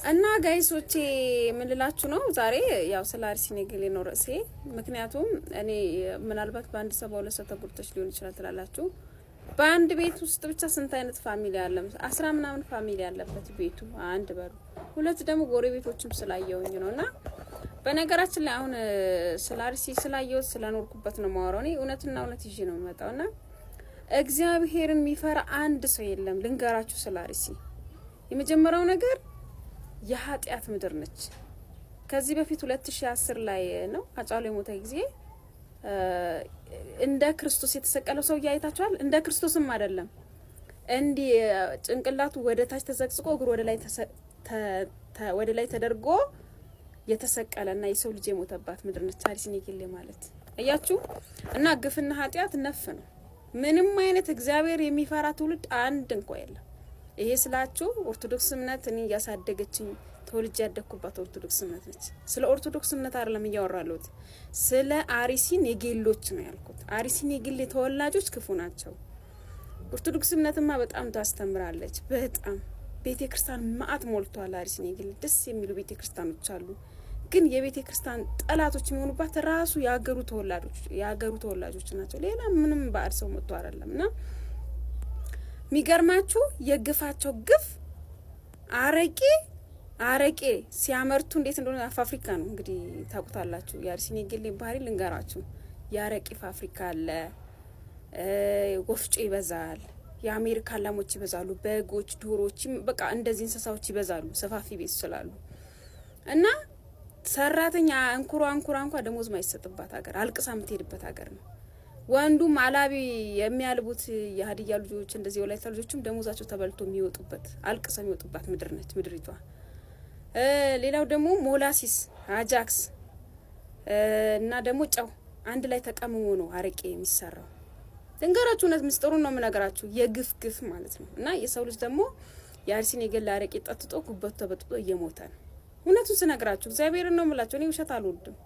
እና guys ኦቼ ምን ልላችሁ ነው ዛሬ ያው ስለ አርሲ ነገሌ ነው ርዕሴ። ምክንያቱም እኔ ምናልባት በአንድ ሰው በሁለት ሰው ተጎድተሽ ሊሆን ይችላል ትላላችሁ። በአንድ ቤት ውስጥ ብቻ ስንት አይነት family አለ? 10 ምናምን family ያለበት ቤቱ አንድ በሉ፣ ሁለት ደግሞ ጎረቤቶችም ስላየውኝ ነው። እና በነገራችን ላይ አሁን ስለ አርሲ ስላየሁት ስለኖርኩበት ነው የማወራው። እኔ እውነትና እውነት ይዤ ነው የምመጣው እና እግዚአብሔርን የሚፈራ አንድ ሰው የለም። ልንገራችሁ ስለ አርሲ የመጀመሪያው ነገር የኃጢአት ምድር ነች። ከዚህ በፊት 2010 ላይ ነው አጫሉ የሞተ ጊዜ እንደ ክርስቶስ የተሰቀለው ሰው አይታችኋል። እንደ ክርስቶስም አይደለም፣ እንዲህ ጭንቅላቱ ወደ ታች ተዘቅዝቆ እግሩ ወደ ላይ ተደርጎ የተሰቀለና የሰው ልጅ የሞተባት ምድር ነች አርሲ ነገሌ ማለት እያችሁ እና ግፍና ኃጢአት ነፍ ነው። ምንም አይነት እግዚአብሔር የሚፈራ ትውልድ አንድ እንኳ የለም። ይሄ ስላችሁ ኦርቶዶክስ እምነት እኔ እያሳደገችኝ ተወልጄ ያደግኩባት ኦርቶዶክስ እምነት ነች። ስለ ኦርቶዶክስ እምነት አይደለም እያወራለሁት፣ ስለ አርሲ ኔጌሎች ነው ያልኩት። አርሲ ኔጌሌ ተወላጆች ክፉ ናቸው። ኦርቶዶክስ እምነትማ በጣም ታስተምራለች። በጣም ቤተ ክርስቲያን ማአት ሞልቷል። አርሲ ኔጌሌ ደስ የሚሉ ቤተ ክርስቲያኖች አሉ። ግን የቤተ ክርስቲያን ጠላቶች የሚሆኑባት ራሱ የሀገሩ ተወላጆች ናቸው። ሌላ ምንም ባዕድ ሰው መጥቶ አይደለም። እና የሚገርማችሁ የግፋቸው ግፍ አረቄ ሲያመርቱ እንዴት እንደሆነ ፋብሪካ ነው እንግዲህ ታውቁታላችሁ። የአርሲ ነገሌ ባህሪ ልንገራችሁ። የአረቄ ፋብሪካ አለ፣ ወፍጮ ይበዛል፣ የአሜሪካ ላሞች ይበዛሉ፣ በጎች፣ ዶሮች፣ በቃ እንደዚህ እንስሳዎች ይበዛሉ፣ ሰፋፊ ቤት ስላሉ። እና ሰራተኛ እንኩራ እንኩራ እንኳ ደሞዝ ማይሰጥባት ሀገር፣ አልቅሳ የምትሄድበት ሀገር ነው። ወንዱም አላቢ የሚያልቡት የሀዲያ ልጆች እንደዚህ የወላይታ ልጆችም ደሞዛቸው ተበልቶ የሚወጡበት፣ አልቅሰው የሚወጡባት ምድር ነች ምድሪቷ። ሌላው ደግሞ ሞላሲስ፣ አጃክስ እና ደግሞ ጨው አንድ ላይ ተቀምሞ ነው አረቄ የሚሰራው። ልንገራችሁ፣ እውነት ምስጢሩን ነው የምነግራችሁ፣ የግፍ ግፍ ማለት ነው። እና የሰው ልጅ ደግሞ የአርሲ ነገሌ አረቄ ጠጥቶ ጉበቱ ተበጥብጦ እየሞተ ነው። እውነቱን ስነግራችሁ እግዚአብሔርን ነው የምላችሁ። እኔ ውሸት አልወድም።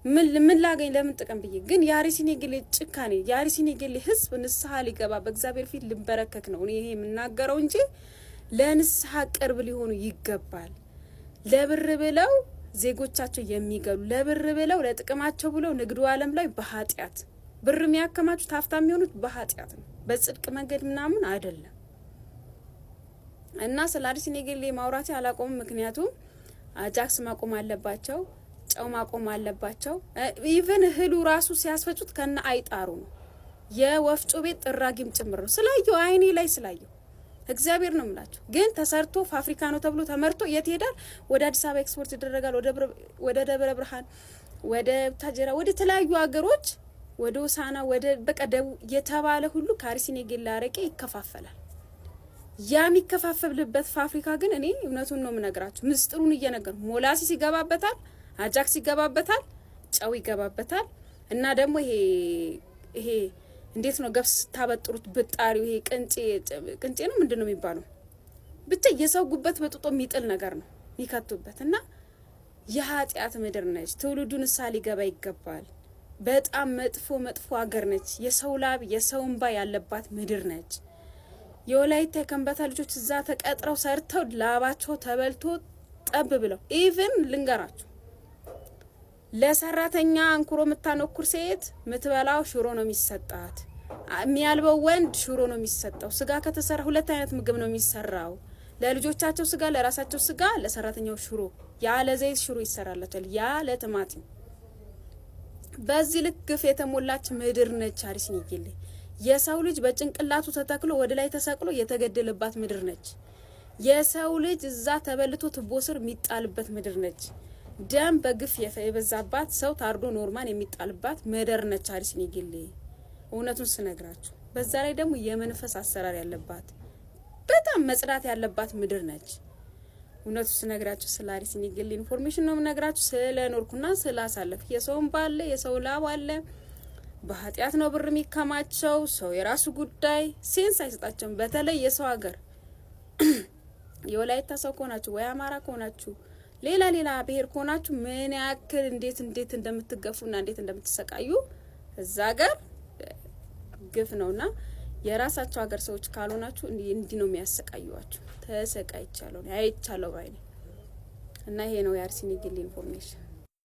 ምን ምን ላገኝ፣ ለምን ጥቅም ብዬ? ግን የአርሲ ነገሌ ጭካኔ፣ የአርሲ ነገሌ ሕዝብ ንስሐ ሊገባ በእግዚአብሔር ፊት ልንበረከክ ነው እኔ ይሄ የምናገረው እንጂ ለንስሐ ቅርብ ሊሆኑ ይገባል። ለብር ብለው ዜጎቻቸው የሚገሉ፣ ለብር ብለው ለጥቅማቸው ብለው ንግዱ ዓለም ላይ በኃጢአት ብር የሚያከማቹት፣ ሀብታም የሚሆኑት በኃጢአት ነው፣ በጽድቅ መንገድ ምናምን አይደለም። እና ስለ አርሲ ነገሌ ማውራቴ አላቆምም። ምክንያቱም አጃክስ ማቆም አለባቸው፣ ጨው ማቆም አለባቸው። Even እህሉ ራሱ ሲያስፈጩት ከነ አይጣሩ ነው። የወፍጮ ቤት ጥራጊም ጭምር ነው። ስላየው፣ አይኔ ላይ ስላየው እግዚአብሔር ነው የምላችሁ። ግን ተሰርቶ ፋብሪካ ነው ተብሎ ተመርቶ የት ይሄዳል? ወደ አዲስ አበባ ኤክስፖርት ይደረጋል። ወደ ደብረ ብርሃን፣ ወደ ቡታጀራ፣ ወደ ተለያዩ ሀገሮች፣ ወደ ሆሳና፣ ወደ በቃ ደቡብ የተባለ ሁሉ ከአርሲ ነገሌ አረቄ ይከፋፈላል። ያ የሚከፋፈልበት ፋብሪካ ግን እኔ እውነቱን ነው የምነግራችሁ፣ ምስጢሩን እየነገር ሞላሲስ ይገባበታል፣ አጃክስ ይገባበታል፣ ጨው ይገባበታል። እና ደግሞ ይሄ እንዴት ነው ገብስ ስታበጥሩት ብጣሪው ይሄ ቅንጬ ቅንጬ ነው ምንድን ነው የሚባለው? ብቻ የሰው ጉበት በጥጦ የሚጥል ነገር ነው የሚከቱበት። እና የኃጢአት ምድር ነች። ትውልዱ ንስሐ ሊገባ ይገባል። በጣም መጥፎ መጥፎ ሀገር ነች። የሰው ላብ የሰው እንባ ያለባት ምድር ነች። የወላይታ የከምባታ ልጆች እዛ ተቀጥረው ሰርተው ላባቸው ተበልቶ ጠብ ብለው፣ even ልንገራችሁ፣ ለሰራተኛ እንኩሮ የምታነኩር ሴት ምትበላው ሽሮ ነው የሚሰጣት። የሚያልበው ወንድ ሽሮ ነው የሚሰጠው። ስጋ ከተሰራ ሁለት አይነት ምግብ ነው የሚሰራው። ለልጆቻቸው ስጋ፣ ለራሳቸው ስጋ፣ ለሰራተኛው ሽሮ፣ ያለ ዘይት ሽሮ ይሰራላቸዋል፣ ያለ ቲማቲም። በዚህ ልክ ግፍ የተሞላች ምድር ነች አርሲ ነገሌ። የሰው ልጅ በጭንቅላቱ ተተክሎ ወደ ላይ ተሰቅሎ የተገደለባት ምድር ነች። የሰው ልጅ እዛ ተበልቶ ትቦ ስር የሚጣልበት ምድር ነች። ደም በግፍ የበዛባት፣ ሰው ታርዶ normal የሚጣልባት ምድር ነች አርሲ ነገሌ። እውነቱን ስነግራችሁ በዛ ላይ ደግሞ የመንፈስ አሰራር ያለባት፣ በጣም መጽዳት ያለባት ምድር ነች። እውነቱ ስነግራችሁ ስለ አርሲ ነገሌ information ነው የምነግራችሁ። ስለ ኖርኩና ስላሳለፍ የሰውን ባለ የሰው ላብ አለ። በኃጢአት ነው ብር የሚከማቸው። ሰው የራሱ ጉዳይ sense አይሰጣቸውም። በተለይ የሰው ሀገር የወላይታ ሰው ከሆናችሁ ወይ አማራ ከሆናችሁ፣ ሌላ ሌላ ብሔር ከሆናችሁ ምን ያክል እንዴት እንዴት እንደምትገፉና እንዴት እንደምትሰቃዩ እዛ ሀገር ግፍ ነውና የራሳቸው ሀገር ሰዎች ካልሆናችሁ እንዲህ ነው የሚያሰቃዩዋችሁ። ተሰቃይቻለሁ፣ አይቻለሁ ባይኔ። እና ይሄ ነው የአርሲ ነገሌ information።